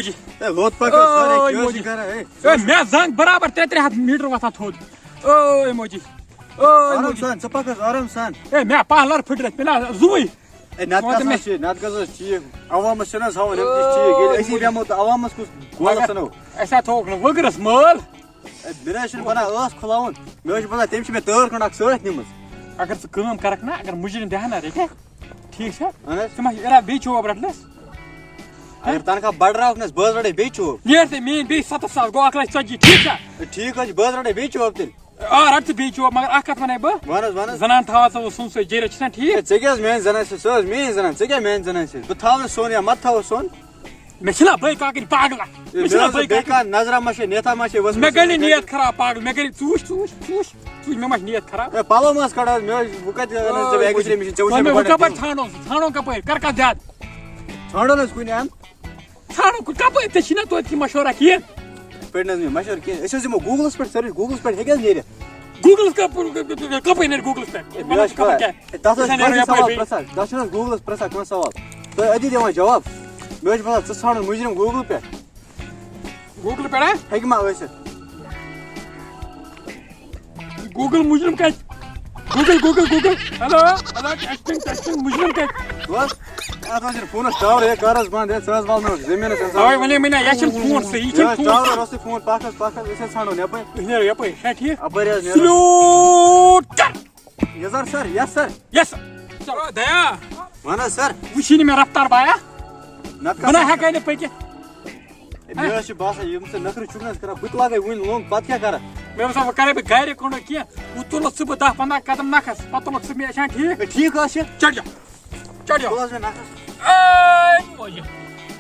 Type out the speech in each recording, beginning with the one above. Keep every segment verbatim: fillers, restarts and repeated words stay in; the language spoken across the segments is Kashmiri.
ہے، لوٚت پکھ حظ، سر، ہے، اوے کیٛاہ حظ موجی۔ چھِ کران، ہے؟ ہے، مےٚ زنگ برابر ترٛےٚ ترٛےٚ ہتھ میٖٹر وۄتھان تھوٚد۔ اوے موجی۔ اوے آرام موجی۔ سان، ژٕ پکھ حظ، آرام سان۔ ہے، مےٚ پہلر پھٕٹرٲوِتھ، مےٚ نا زُوٕے۔ ہے، نتہٕ ژٕ وَن تہٕ کیٛاہ مےٚ۔ سا چھِ، نتہٕ کیٛاہ سا چھِ ٹھیٖک؟ عوامس چھِنہٕ حظ ہاوان، یِم تہِ چھِ ٹھیٖک۔ ییٚلہِ اوے أسی موجی۔ بیٚہمو تہٕ عوامس کُس گولس اگر ژھٕنو؟ أسۍ ہا تھووُکھ نہٕ وٕگرس مٲل۔ ہے، مےٚ نہ حظ چھُنہٕ بنان ٲس کھُلاوُن۔ مےٚ حظ چھُ باسان، تٔمۍ چھِ مےٚ تٲر کھنٛڈ اکھ سۭتۍ نِمٕژ۔ اگر ژٕ کٲم کرکھ نا، اگر مُجرم دِہا نا رٔٹِتھ، ٹھیٖک چھا؟ اہن حظ۔ ژٕ ما چھِ ارادٕ بیٚیہِ چوب رٹنس؟ اگر تنخواہ بڑراوکھ نہ حظ، بہٕ حظ رٹے بیٚیہِ چوب۔ نیر تہٕ میٲنۍ بیٚیہِ ستتھ ساس، گوٚو اکھ لچھ ژتجی، ٹھیٖک چھا؟ ہے، ٹھیٖک حظ چھُ، بہٕ حظ رٹے بیٚیہِ چوب تیٚلہِ۔ آ، رٹ ژٕ بیٚیہِ چوب، مگر اکھ کتھ ونے بہٕ۔ وَن حظ، وَن حظ۔ زنان تھاوان ژٕ سُن سۭتۍ جیٖرِتھ، چھُنہ ٹھیٖک؟ ہے، ژےٚ کیٛاہ حظ میٲنۍ زنان سۭتۍ؟ سۄ حظ میٲنۍ زنان، ژےٚ کیٛاہ میانہِ زنانہِ سۭتۍ؟ بہٕ تھاوٕ نہٕ سۄن یا مہ تھاوٕ سۄن۔ مےٚ چھِنہ بٲے کاکٕنۍ پاگلا۔ ہے، مےٚ مےٚ چھِنہ حظ بٲے بیٚیہِ کاکٕنۍ۔ کانٛہہ نظرا ما چھے، نیتھا ما چھے ؤژھمٕژ؟ مےٚ گٔے نہٕ نیت خراب پاگل، مےٚ گٔے نہٕ، ژٕ وٕچھ، ژٕ وٕچھ، ژٕ وٕچھ، ژٕ وٕچھ، مےٚ ما چھِ نیت خراب؟ ہے، پَلو ما حظ کَڑٕ حظ؟ مےٚ حظ، بہٕ کَتہِ اَنہٕ حظ ژےٚ اوے، بہٕ أکِس مُجرم۔ رٔمِس، ژےٚ وٕچھے وۄنۍ مےٚ بہٕ بہٕ کَتہِ کَپٲرۍ دِمہٕ؟ ژھانٛڈو سُہ؟ ژھانٛڈو کَپٲرۍ؟ کَر کَتھ زیادٕ؟ ژھانٛڈو نہٕ حظ کُنہِ اَنٛد۔ ژھانٛڈو کُنہِ، کَپٲرۍ؟ ژےٚ چھی نہ توتہِ کینٛہہ مَشوَرہ کینٛہہ۔ پٮ۪ٹھ نہٕ حظ مےٚ مَشوَرٕ کینٛہہ۔ أسۍ حظ دِمو Google-َس پٮ۪ٹھ search، Google-َس پٮ۪ٹھ ہیٚکہِ حظ نیٖرِتھ؟ Google-َس کَپٲرۍ، کَپٲرۍ نیرِ Google-َس پٮ۪ٹھ؟ ہے، مےٚ حظ چھِ پَتہ پَے۔ کینٛہہ۔ ہے، تَتھ حظ أسۍ چھِ اَنو گۄڈٕنیُک یَپٲرۍ سوال بیٚیہِ۔ پرٛژھان، تَتھ چھِنہٕ حظ Google-َس پرٛژھان کانٛہہ سوال؟ تُہۍ أتی دِوان جواب۔ مےٚ حظ چھِ باسان، ژٕ ژھانٛڈُن مُجرِم Google-َ پٮ۪ٹھ۔ Google-َ پٮ۪ٹھ ہا؟ ہیٚکہِ ما ٲسِتھ؟ Google مُجرِم کَتہِ؟ Google، Google، Google۔ Hello، hello، testing، testing، مُجرِم کَتہِ؟ بَس، اَتھ حظ چھُنہٕ فونَس tower، ہے، کَر حظ بنٛد، ہے، ژٕ حظ وَل مےٚ زٔمیٖنَس اِنسان۔ اَوَے وَنے مےٚ نا، یہِ چھُنہٕ فون صحیح، یہِ یہِ چھُنہٕ حظ فون tower صحیح۔ اوسُے فون، پَکھ حظ، پَکھ حظ، أسۍ حظ ژھانٛڈو یَپٲرۍ۔ أسۍ نیرو یَپٲرۍ، چھا ٹھیٖک؟ اَپٲرۍ حظ نیرو۔ Salute! Yes sir، yes sir۔ چلو، دیا۔ وَن حظ sir۔ وٕچھی نہٕ مےٚ رفتار بایا۔ نَتہٕ بہٕ نہ کَتھ ہٮ۪کَے نہٕ پٔکِتھ۔ ہے، مےٚ حظ چھُ باسان، یِم ژٕ نخرٕ چھُکھ نہ حظ کران، بہٕ تہِ لاگے وُنہِ لوٚنٛگ، پتہٕ کیٛاہ کرٕ؟ مےٚ باسان، وۄنۍ کرے بہٕ گرِ کُنُے کینٛہہ، وۄنۍ تُلُتھ ژٕ بہٕ دَہ پنٛداہ قدم نکھس، پتہٕ تُلُکھ ژٕ مےٚ، چھا ٹھیٖک؟ ہے، ٹھیٖک حظ چھُ۔ چڑھ جا، چڑھ جا۔ تُل حظ مےٚ نکھس۔ اے موجی،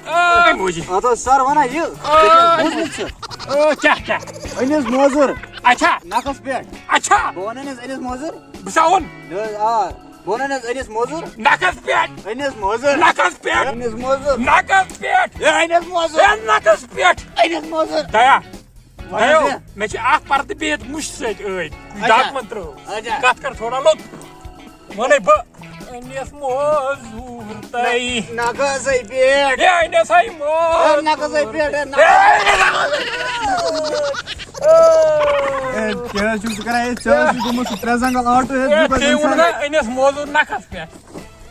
اے موجی۔ اَتھ اوس سر ونان یہِ، اے ژےٚ چھُکھ بوٗزمُت ژٕ؟ اے، کیٛاہ، کیٛاہ؟ أنِس موزوٗر اچھا، نکھس پٮ۪ٹھ۔ اچھا۔ بہٕ ونان أنِس، أنِس موزوٗر۔ بہٕ سا ووٚن۔ نہ حظ، آ۔ بہٕ وَنان حظ، أنِس موزوٗر۔ نَکھَس پٮ۪ٹھ۔ أنِس موزوٗر۔ نَکھَس پٮ۪ٹھ۔ أنِس موزوٗر۔ نَکھَس پٮ۪ٹھ۔ ہے، أنِس موزوٗر۔ ہے، نَکھَس پٮ۪ٹھ۔ أنِس موزوٗر۔ دَیا۔ وَن حظ دَیا، یہِ۔ مےٚ چھِ اَکھ پَردٕ بِہِتھ مُشہِ سۭتۍ أتھۍ۔ اچھا۔ دَگ مَن ترٛٲو۔ اچھا۔ کَتھ کَر تھوڑا لوٚت۔ وَنَے بہٕ، أنِس موزوٗر تۄہہِ۔ نَکھَسٕے پٮ۪ٹھ۔ ہے، أنِس ہَے موزوٗر۔ ہے، نَکھَسٕے پٮ۪ٹھ، ہے، نَکھَسٕے پٮ۪ٹھ۔ ہے، کیٛاہ حظ چھُکھ ژٕ کران؟ ہے، ژےٚ حظ چھُکھ گوٚمُت سُہ ترٛےٚ زنٛگل آٹوٗ ہیٚتھ ہے، بِہِتھ ژےٚ ووٚن اِنسان۔ نا أنِس موزوٗر نَکھَس پٮ۪ٹھ۔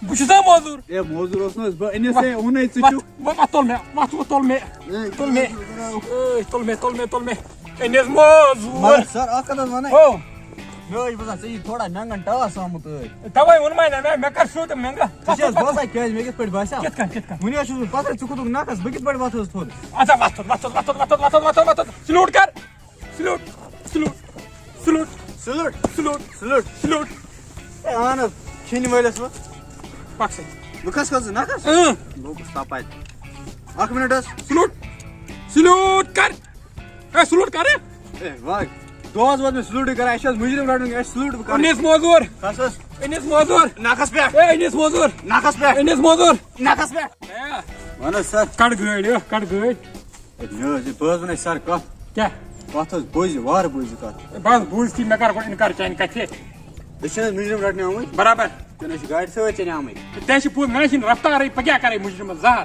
بہٕ چھُس نا موزوٗر۔ ہے، موزوٗر اوس نہٕ حظ بہٕ، أنِس ہے، ووٚنُے ژٕ وَتھ، چھُکھ۔ وَتھ، وَتھ، تُل مےٚ، وَتھ، وَتھ، تُل مےٚ۔ ہے، تُل مےٚ۔ کیٛاہ حظ چھُکھ کران؟ ہے، تُل مےٚ، تُل مےٚ، تُل مےٚ۔ أنِس موزوٗر۔ مگر سر، اَکھ کَتھ حظ وَنَے۔ او۔ مےٚ حظ چھُ باسان، ژےٚ یی تھوڑا مٮ۪نٛگَن ٹاس آمُت ٲدۍ۔ تَوَے ووٚن مےٚ نا، مےٚ، مےٚ کَر شوٗ تہٕ مٮ۪نٛگَن۔ ژےٚ چھِ حظ باسان کیٛازِ مےٚ کِتھ پٲٹھۍ باسیٛو؟ کِتھ کٔنۍ، کِتھ کٔنۍ؟ وُنہِ حظ چھُس بہٕ پَتھَر، ژٕ کھوٚتُکھ نَکھَس، بہٕ کِتھ پٲٹھۍ وۄتھٕ حظ تھوٚد؟ اَدٕ سا وَتھ تھوٚد، وَتھ تھوٚد، وَتھ تھوٚد۔ Salute کر۔ Salute، salute، salute، salute، salute، salute۔ ہے، اہن حظ، کھیٚنہِ وٲلِس وۄنۍ۔ پَک سا۔ بہٕ کھَسہٕ کھَسہٕ نَکھَس؟ اۭں۔ لوٚگُس تَپَتہِ۔ اَکھ مِنَٹ حظ۔ Salute، salute کر۔ ہے، salute کر۔ ہے، وای۔ دۄہَس ووت مےٚ salute کران، اَسہِ چھِ حظ مُجرِم رَٹُن، اَسہِ salute بہٕ کَرٕ۔ أنِس موزوٗر۔ کھَس حظ۔ أنِس موزوٗر۔ نَکھَس پٮ۪ٹھ۔ ہے، أنِس موزوٗر۔ نَکھَس پٮ۪ٹھ۔ أنِس موزوٗر۔ نَکھَس پٮ۪ٹھ۔ ہے۔ وَن حظ سَر۔ کَڑ گٲڑۍ، ہے، کَڑ گٲڑۍ۔ ہے، مےٚ حظ، ہے، بہٕ حظ وَنَے سَر کَتھ۔ کیٛاہ؟ کَتھ حظ بوٗزِ، وارٕ بوٗزِ کَتھ۔ بَس بوٗز تی، مےٚ کَر گۄڈٕ اِنکار چانہِ کَتھِ۔ أسۍ چھِنہٕ حظ مُجرِم رَٹنہِ آمٕتۍ؟ برابر۔ کِنہٕ أسۍ چھِ گاڑِ سۭتۍ چَنہِ آمٕتۍ؟ تۄہہِ چھِ پوٚز، مےٚ چھِنہٕ رفتارٕے، بہٕ کیٛاہ کَرٕ مُجرِمَس زَہر؟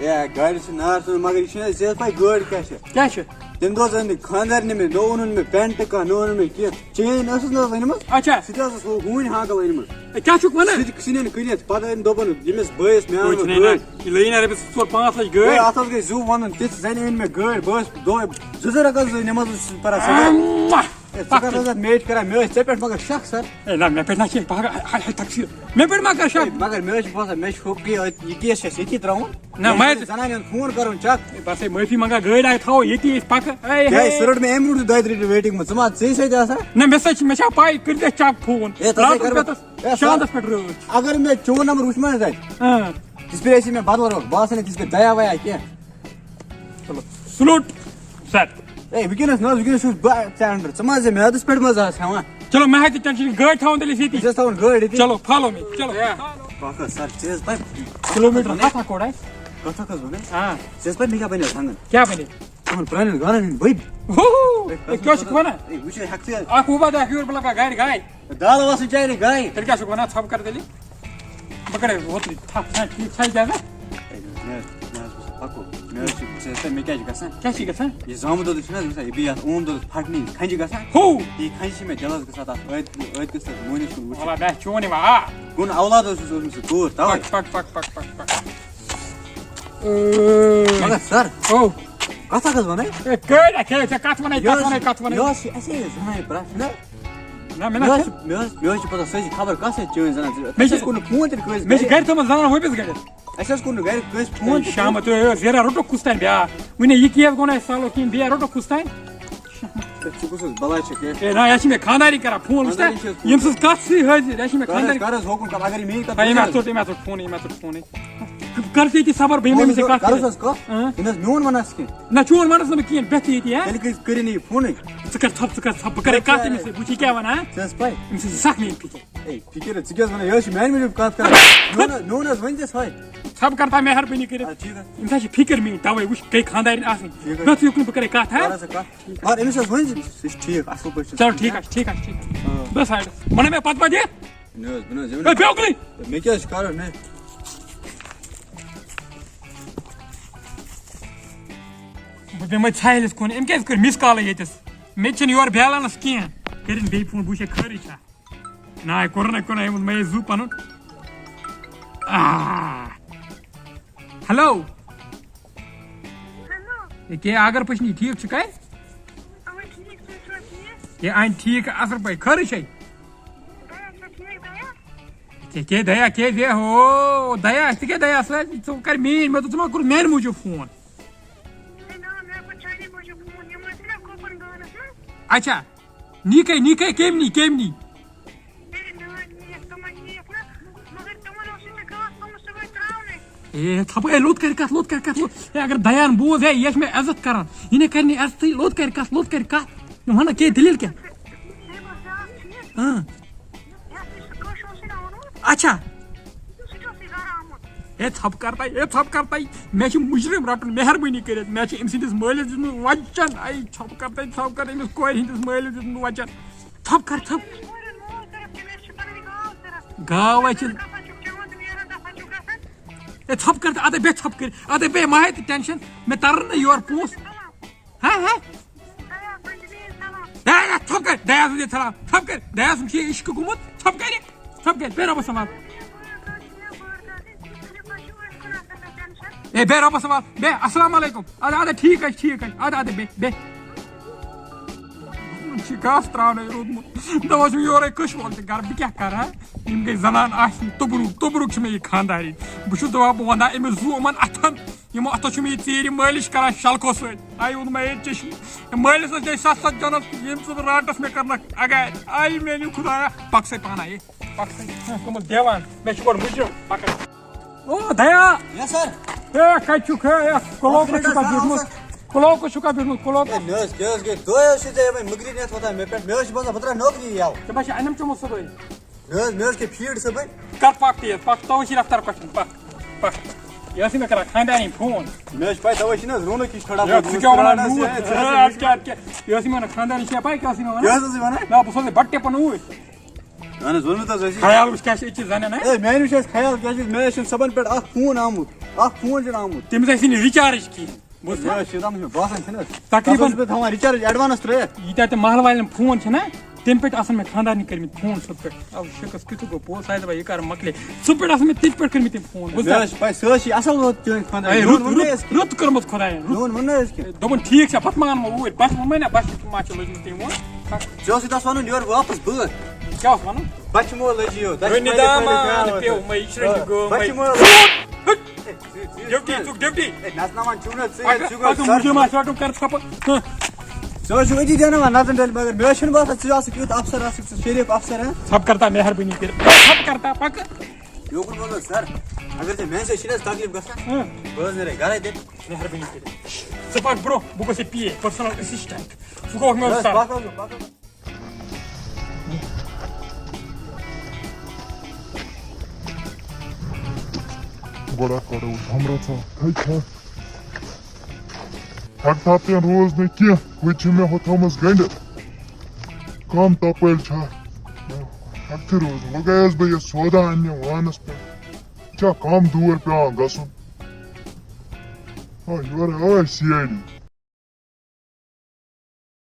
ہے، گاڑِ چھِ نار ژھٕنُن، مگر یہِ چھِنہٕ حظ، ژےٚ حظ پَے گٲڑۍ کیٛاہ چھِ؟ کیٛاہ چھِ؟ تَمہِ دۄہ حظ أنۍ نہٕ خانٛدارنہِ مےٚ، نہ اوٚنُن مےٚ پٮ۪نٛٹ کانٛہہ، نہ اوٚنُن مےٚ کینٛہہ۔ چین ٲسٕس نہ حظ أنمٕژ؟ اچھا۔ سُہ تہِ حظ اوس ہُہ ہوٗنۍ ہانٛکَل أنمٕژ۔ اے، کیٛاہ چھُکھ وَنان؟ سُہ تہِ ژھٕنِن کٕنِتھ۔ پَتہٕ أنۍ دوٚپُن، ییٚمِس بٲیِس مےٚ اَنہٕ توتہِ وۄنۍ چھُنہٕ گٲڑۍ۔ یہِ لٔگۍ نا رۄپیَس ژور پانٛژھ لَچھ گٲڑۍ۔ ہے، اَتھ حظ گٔے زُو وَنُن، تِژھ زَنہِ أنۍ مےٚ گٲڑۍ۔ بہٕ حظ دۄہَے زٕ زٕ رَکعت حظ نٮ۪ماز حظ چھُس پَران صُبحٲے۔ اَمہ۔ ہے، ژٕ کَتھ حظ اَتھ میچ کَران؟ مےٚ ٲسۍ ژےٚ پٮ۪ٹھ مگر شَک، سَر۔ ہے، نہ، مےٚ پٮ۪ٹھ نہ چھِ پَگاہ، ہاے، ہاے، تَقصیٖر۔ مےٚ پٮ۪ٹھ ما کَر شَک؟ ہے، مگر مےٚ حظ چھِ باسان، مےٚ چھُ ہُہ کہِ یہِ کیس چھِ اَسہِ ییٚتی ترٛاوُن۔ نہ، مےٚ مگر چھِ زَنانہِ ہُنٛد فون کَرُن چَک۔ ہے، بَس ہے، معٲفی منٛگان، گٲڑۍ آے تھاوو ییٚتی أسۍ پَکہٕ۔ ہے، کیٛازِ ہے۔ سُہ رٔٹ مےٚ اَمہِ برونٛٹھ تہِ دۄیہِ ترٛےٚ لَٹہِ ویٹِنٛگ منٛز۔ ژٕ ما ژےٚ سۭتۍ آسان؟ نہ، مےٚ سۭتۍ چھِ، مےٚ چھا پَے، کٔرۍ زِ چَک فون۔ ہے، ژٕ راتَس کَرٕ بہٕ، پٮ۪ٹھَس ہے، سَر، شامَس پٮ۪ٹھ رٲچھ۔ اگر مےٚ چون نمبر وٕچھ ما حظ اَتہِ؟ اۭں۔ تِژھ پھِرِ ٲسی مےٚ بدل روٚٹ، بہٕ آسہٕ نہٕ تِژھ پھِرِ دیا ویا کینٛہہ۔ چلو، salute، sir۔ ہے، وٕنکیٚنَس نہ حظ، وٕنکیٚنَس چھُس بہٕ ژےٚ under۔ ژٕ ما حظ یہِ میادَس پٮ۪ٹھ ما حظ آس ہٮ۪وان؟ چلو، مےٚ ہَتہِ tension، یہِ گٲڑۍ تھاوَن تیٚلہِ أسۍ ییٚتی۔ أسۍ حظ تھاوَن گٲڑۍ ییٚتی۔ چلو، follow me، چلو۔ پَکھ حظ، sir، ژےٚ حظ پَے۔ Kilometre ہَتھ ہا کوٚڑ اَسہِ۔ کَتھ اَکھ حظ وَنے۔ آ۔ ژےٚ حظ پَے مےٚ کیٛاہ بَنیو ژھَنٛگَن؟ کیٛاہ بَنے؟ تِمَن پرٛانٮ۪ن گانَن ہٕنٛدۍ بٔبۍ۔ ہو، ہو، ہے، ہے، کیٛاہ چھُکھ وَنان؟ ہے، وٕچھ ہے، ہٮ۪کھ ژٕ۔ اَکھ وُبا دِ، اَکھ یور، بہٕ لَگاو گاڑِ گاے۔ دال وَسٕنۍ چاے نہٕ گاے۔ تیٚلہِ کیٛاہ چھُکھ وَنان؟ ژھَپ کَر تیٚلہِ۔ بہٕ کَرے اوترٕ تھَپھ، چھا ٹھیٖک، چھا اِجازت؟ ہے، مےٚ، مےٚ حظ اوس پَکُن۔ مےٚ حظ چھُ، ژےٚ، ژےٚ، مےٚ کیٛاہ چھُ گژھان؟ کیٛاہ چھِ گژھان؟ یہِ زامہٕ دۄد چھُنہٕ حظ گژھان، یہِ بیٚیہِ یَتھ اوم دۄدَس پھَٹنٕے، کھَنٛجہِ گژھان۔ ہو! یہِ کھَنٛجہِ چھِ مےٚ دِلَس گژھان، تَتھ أتھۍ، أتھۍ قٕصَس مٲنِس کُن وٕچھِتھ۔ وَلہ، مےٚ چھُ چون یِوان، آ۔ گوٚو نہٕ اولاد اوسُس اوسمُت سُہ کوٗر، تَوَے۔ پَک، پَک، پَک، پَک، پَک، پَک۔ مگر سَر، او! کَتھ اَکھ حظ وَنَے۔ اے، کٔرۍ اَکھ، ہے، ژےٚ کَتھ وَنَے، کَتھ وَنَے، کَتھ وَنَے؟ یہِ اوس یہِ اَسے زَنانہِ پرٛٮ۪تھ نہ۔ نہ، مےٚ مےٚ نہ حظ چھُ۔ چھِ، مےٚ حظ، مےٚ حظ چھِ پَتہ سٲرسٕے خبر کَس سۭتۍ چٲنۍ زَنان ژٕ۔ مےٚ اَسہِ چھِ، حظ کوٚر نہٕ فون تہِ نہٕ کٲنٛسہِ مےٚ چھِ گَرِ۔ گَرِ تھٲومٕژ زَنان ؤپِس گٔڑِتھ۔ اَسہِ حظ کوٚر نہٕ گَرِ کٲنٛسہِ فون وۄنۍ تہِ۔ شامَس تُہۍ ٲسۍ زیران، روٚٹو کُس تام بیٛاکھ۔ وٕنہِ یہِ کیس گوٚو نہٕ اَسہِ سالو کِہیٖنۍ، بیٚیہِ روٚٹو کُس تام۔ ہے، ژٕ کُس حظ بَلاے چھَکھ ہے؟ اے نہ، یہِ چھِ مےٚ خانٛدارِنۍ کَران فون، وٕچھ تہ، خانٛدارِنۍ چھِ حظ فون۔ ییٚمہِ سٕنٛز کَتھ سٕے حٲضِر، یہِ چھِ مےٚ کَر حظ، خانٛدارِنۍ۔ کَر حظ حُکُم کَر، اگر یہِ میٛٲنۍ کَتھ ہے، ییٚمۍ بوزِ اَتھ ژوٚٹ، ییٚمۍ اَتھ ژوٚٹ فون، ییٚمۍ اَتھ ژوٚٹ فونٕے۔ کَر ژٕ ییٚتی صبر، بہٕ یِمَے أمِس سۭتۍ کَتھ کَر حظ کٔرِتھ۔ حظ کَتھ؟ اۭں۔ یہِ نہ حظ میون وَنَس کینٛہہ۔ نہ، چون وَنَس نہٕ بہٕ کِہیٖنۍ، بٮ۪تھٕے ییٚتی، ہہ؟ تیٚلہِ کٔرِو، کٔرِو نہٕ یہِ فونٕے۔ ژٕ کَر ژھۄپ، ژٕ کَر ژھۄپ، بہٕ کَرَے کَتھ أمِس سۭتۍ، وٕچھ یہِ کیٛاہ وَنان، ہہ؟ ژےٚ ٲس پَے؟ أمِس چھِ سَکھ میٛٲنۍ فِکِر۔ ہے، فِکِر، ژٕ کیٛاہ حظ وَنان؟ یہِ حظ چھِ میٛانہِ موٗجوٗب کَتھ کَران۔ میون حظ، میون حظ ؤنۍ زِس ہاے۔ ژھۄپ کَر تام مہربٲنی کٔرِتھ۔ آ، ٹھیٖک حظ۔ أمِس حظ چھِ فِکِر میٛٲنۍ، تَوَے وٕچھ، گٔے خانٛدارِنۍ آسٕنۍ۔ ٹھیٖک حظ۔ بٮ۪تھ یُکُن بہٕ کَرَے کَتھ، ہہ؟ کَر حظ ژٕ کَتھ۔ مگر أمِس حظ ؤنۍ زِ، سُہ چھِ ٹھیٖک، اَصٕل پٲٹھۍ چھِ۔ چلو، ٹھیٖک حظ چھِ، ٹھیٖک حظ چھِ، ٹھیٖک۔ آ۔ بَس سایڈَس۔ وَنہ مےٚ پَتہٕ ما دِکھ؟ نہ حظ، بہٕ نہ حظ، یہِ ہے، وَنہٕ بیوکلٕے۔ مےٚ کیٛاہ حظ چھِ کَرُن، ہے؟ بہٕ دِمَے ژھایلِس کُن۔ أمۍ کیٛازِ کٔر مِس کالٕے ییٚتٮ۪س؟ مےٚ تہِ چھِنہٕ یورٕ بیلَنٕس کینٛہہ۔ کٔرِن بیٚیہِ فون، بہٕ وٕچھے خٲرٕے چھا۔ نہ، کوٚرُن ہے، کوٚرُن ہے، ووٚن مےٚ یہِ زُو پَنُن۔ آ۔ ہیلو۔ ہیلو، ہے، کیٛاہ اگر پٔشنی ٹھیٖک چھُکھَے؟ اَوَے ٹھیٖک، تُہۍ چھِوا ٹھیٖک؟ ہے، اَنہِ ٹھیٖک، اَصٕل پٲٹھۍ، خٲرٕے چھَے؟ بیا چھا ٹھیٖک، بیا؟ کیٛاہ، کیٛاہ دیا، کیٛاہ دیا؟ ہو، دیا، ژٕ کیٛاہ دیا؟ ژٕ، ژٕ کَر میٛٲنۍ، مےٚ دوٚپ، ژٕ ما کوٚر میٛانہِ موٗجوٗب فون؟ ہے نا، مےٚ کوٚر چانی موٗجوٗب فون، یِم ٲسۍ نا کوپن گانَس منٛز۔ اچھا، نیٖکھَے، نیٖکھَے، کیٚمۍ نی، کیٚمۍ نی؟ ہے نا، نِیَکھ تِمَن نِیَکھ نا، مگر تِمَن اوسُے نہٕ کانٛہہ تھوٚمُت صُبحٲے ترٛاونَے۔ اے، ژھۄپہٕ، اے، لوٚت کَرِ کَتھ، لوٚت کَرِ کَتھ، لوٚت۔ اے، اگر دیان بوز، ہے، یہِ چھِ مےٚ عزت کَران۔ یہِ نے کَرِ نہٕ عزتٕے، لوٚت کَرِ کَتھ، لوٚت کَرِ کَتھ۔ مےٚ وَنہ کیٛاہ دٔلیٖل کیٛاہ؟ ہے، بہٕ بیٛاکھ ٹھیٖک، اۭں۔ یَتھ نِش سُہ کٲشُر اوسُے نا اوٚنمُت، اچھا۔ سُہ تہِ اوسُے گَرٕ آمُت۔ اے، ژھۄپہٕ کَر تَے، اے، ژھۄپہٕ کَر تَے۔ مےٚ چھِ مُجرِم رَٹُن، مہربٲنی کٔرِتھ۔ مےٚ چھِ أمۍ سٕنٛدِس مٲلِس دیُتمُت وَچَن۔ اے، ژھۄپہٕ کَر تَے، ژھۄپہٕ کَر، أمِس کورِ ہٕنٛدِس مٲلِس دیُتمُت وَچَن۔ ژھۄپہٕ کَر، ژھۄپہٕ۔ کورٮ۪ن مول کٔرٕکھ تٔمِس چھِ پَنٕنۍ گاو کٔرٕکھ۔ گاو ہا چھِ۔ دَپان چھُکھ چٮ۪وان تہٕ نیران، دَپان چھُکھ گژھان۔ اے، ژھۄپہٕ کَر تہٕ اَدَے بیٚہہ، ژھۄپہٕ کٔرِتھ۔ اَدَے بیٚہہ، مہ ہَے تہٕ ٹٮ۪نشَن۔ مےٚ تَرَن نہٕ یورٕ پونٛسہٕ۔ ہہ، ہہ۔ دَیا، بہٕ دِمے سلام۔ ہے، ہے، ژھۄپہٕ کَر، دَیا سُنٛد یہِ سلام۔ ژھۄپہٕ کَر، دَیا سُنٛد چھُ یہِ عشقہٕ گوٚمُت۔ ژھۄپہٕ کَر، ژھۄپہٕ کَر، بیٚہہ رۄبَس حوال۔ اے، بیٚہہ رۄبَس حوال، بیٚہہ، السلام علیکم۔ اَدٕ، اَدٕ، ٹھیٖک حظ چھِ، ٹھیٖک حظ چھِ۔ اَدٕ، اَدٕ، بیٚہہ، بیٚہہ۔ یِمَن چھِ گاسہٕ ترٛاونَے روٗدمُت۔ دَپان چھُم یورَے کٔش وول تہِ گَرٕ، بہٕ کیٛاہ کَرٕ ہا؟ یِم گٔے زَنان آسہِ توٚبرُک، توٚبرُک چھِ مےٚ یہِ خانٛدارِنۍ۔ بہٕ چھُس دَپان، بہٕ وَنہٕ ہا أمِس زُو یِمَن اَتھَن، یِمو اَتھو چھُ مےٚ یہِ ژیٖرِ مٲلِش کَران شَلکھو سۭتۍ۔ آیہِ اوٚن مےٚ ییٚتہِ چشمہٕ۔ مٲلِس حظ چھِ سَتھ سَتھ جَنَس، ییٚمہِ سۭتۍ رانٛٹَس مےٚ کَرنَکھ اَگارِ۔ آیہِ میٛانہِ خۄدایا، پَکھ سا پانہٕ یہِ۔ پَکھ سا۔ ہہ، گوٚمُت دیوان۔ مےٚ چھُ گۄڈٕ مُجرِم پَکان۔ او، دَیا۔ یَس سَر۔ اے، کَتہِ چھُکھ؟ اے، اے، کُلوکَس چھُکھا بیوٗٹھمُت؟ کُلوکَس چھُکھا بیوٗٹھمُت؟ کُلوکَس۔ ہے، نہ حظ، کیٛاہ حظ گٔے؟ تُہۍ حظ چھِو ژےٚ یِمَے مٕکرِ نِتھ وۄتھان مےٚ پٮ۪ٹھ۔ مےٚ حظ چھِ باسان، بہٕ ترٛاوٕ نوکری یَلہٕ۔ ژےٚ ما چھِ اَنٮ۪م چوٚمُت صُبحٲے؟ نہ حظ، مےٚ حظ کھے فیٖڈ صُبحٲے۔ کَر پَکھ تیز، پَکھ، تَوَے چھِ رفتار پَکان، پَکھ، پَکھ۔ یہِ ٲسٕے مےٚ کَران خانٛدارِنۍ فون۔ مےٚ حظ چھِ پَے، تَوَے چھِنہٕ حظ رونقٕے چھِ کھڑا ہے، ژٕ کیٛاہ وَنان نوٗر؟ ژٕ حظ ہے، اَدٕ کیٛاہ، اَدٕ کیٛاہ؟ یہِ ٲسٕے مےٚ وَنان خانٛدارِنۍ چھےٚ پَے کیٛاہ ٲسٕے مےٚ وَنان؟ کیٛاہ حظ ٲسٕے وَنان؟ نہ، بہٕ سوزَے بَٹہٕ ٹِپَن اوٗرۍ۔ اَہَن حظ، ووٚنمُت حظ ٲسی۔ خیال وٕچھ کیٛاہ چھِ أتھی زَنٮ۪ن، ہہ؟ ہے، میٛانہِ وٕچھ اَسہِ خیال کیٛاہ چھِ، مےٚ حظ چھِنہٕ صُبحَن پٮ۪ٹھ اَکھ فون آمُت، اَکھ فون چھِنہٕ آمُت۔ تٔمِس آسہِ نہٕ recharge کِہیٖنۍ۔ بوٗزتھا؟ مےٚ حظ چھِ تَتھ منٛز باسان چھِنہٕ حظ۔ تقریٖباً۔ تَتھ اوسُس بہٕ تھاوان recharge advance ترٛٲیِتھ۔ ییٖتیٛاہ تہِ محلہٕ والٮ۪ن فون چھِنہ، تَمہِ پٮ۪ٹھ آسَن مےٚ خانٛدارنہِ کٔرمٕتۍ فون سُہ پٮ۪ٹھ۔ اَو شَکَس کِتھٕ گوٚو پوٚز، ساے دَپان یہِ کَر مۄکلے۔ سُہ پٮ۪ٹھ آسَن مےٚ تِتھ پٲٹھۍ کٔرمٕتۍ تِم فون۔ بوٗزتھا؟ مےٚ حظ چھِ پَے، سُہ حظ چھِ اَصٕل ووت چٲنۍ خانٛدارنہِ۔ ہے، رُت، رُت، ووٚنمُت نہ حظ کینٛہہ۔ رُت کوٚرمُت خۄدایَن، رُت۔ میون ووٚن نہ حظ کینٛہہ۔ دوٚپُن ٹھیٖک چھا، پَتہٕ ما اَنہٕ وۄنۍ اوٗرۍ؟ بَس ووٚنمَے نہ، بَس چھِ ما چھِ لٔجمٕتۍ تٔمۍ ووٚن۔ ژےٚ اوسُے تَس وَنُن یورٕ واپَس بٲتھ۔ کیٛاہ اوس وَنُن؟ بَچہِ مول لٔجی یو، دَچھِ رُنہِ مالہِ دامہ پھٔلہِ پیوٚو مَے، یہِ چھِ رٔنِتھ گٲو مَے۔ بَچہِ مول۔ Duty, ژُک duty. ہے، نژناوان چھُو نہٕ ژٕ، اَکھ، ژٕ گوٚو اَکھ سر۔ مُجرِم آسہِ رَٹُن کَر ژھۄپہٕ۔ ہہ۔ ژٕ حظ چھُکھ أتی دیٛاناوان نَژُن ڈَلہِ، مگر مےٚ حظ چھُنہٕ باسان ژٕ آسَکھ یُتھ اَفسَر، آسَکھ ژٕ شریٖف اَفسَر، ہہ؟ ژھۄپہٕ کَر تا مہربٲنی کٔرِتھ۔ ژھۄپہٕ کَر تا، پَکہٕ۔ یوکُن وَنو سَر، اگر ژےٚ میٛانہِ سۭتۍ چھِنہٕ حظ تکلیٖف گژھان، ہہ۔ بہٕ حظ نیرَے گَرَے تیٚلہِ۔ مہربٲنی کٔرِتھ۔ ژٕ پَکھ برٛونٛہہ، بہٕ گوٚژھ ژےٚ پی اے، personal assistant۔ ژٕ گوٚکھ مےٚ بَس، اُستاد۔ پَکھ حظ، پَکھ حظ۔ گۄڈٕ اکھ کڑو أسۍ ہمرا ژاو۔ تھٔج چھا؟ ہٮ۪کہٕ تھا تہِ روز نہٕ کینٛہہ، ہُتہِ چھِ مےٚ ہُہ تھٲومٕژ گٔنٛڈِتھ۔ کم تپٲلۍ چھا؟ ہٮ۪کہٕ تہِ روز نہٕ۔ وۄنۍ گٔیس بہٕ یہِ سودا اَننہِ وانس پٮ۪ٹھ۔ چھا کم دوٗر پٮ۪وان گژھُن؟ آ، یورٕ آے سی آی ڈی۔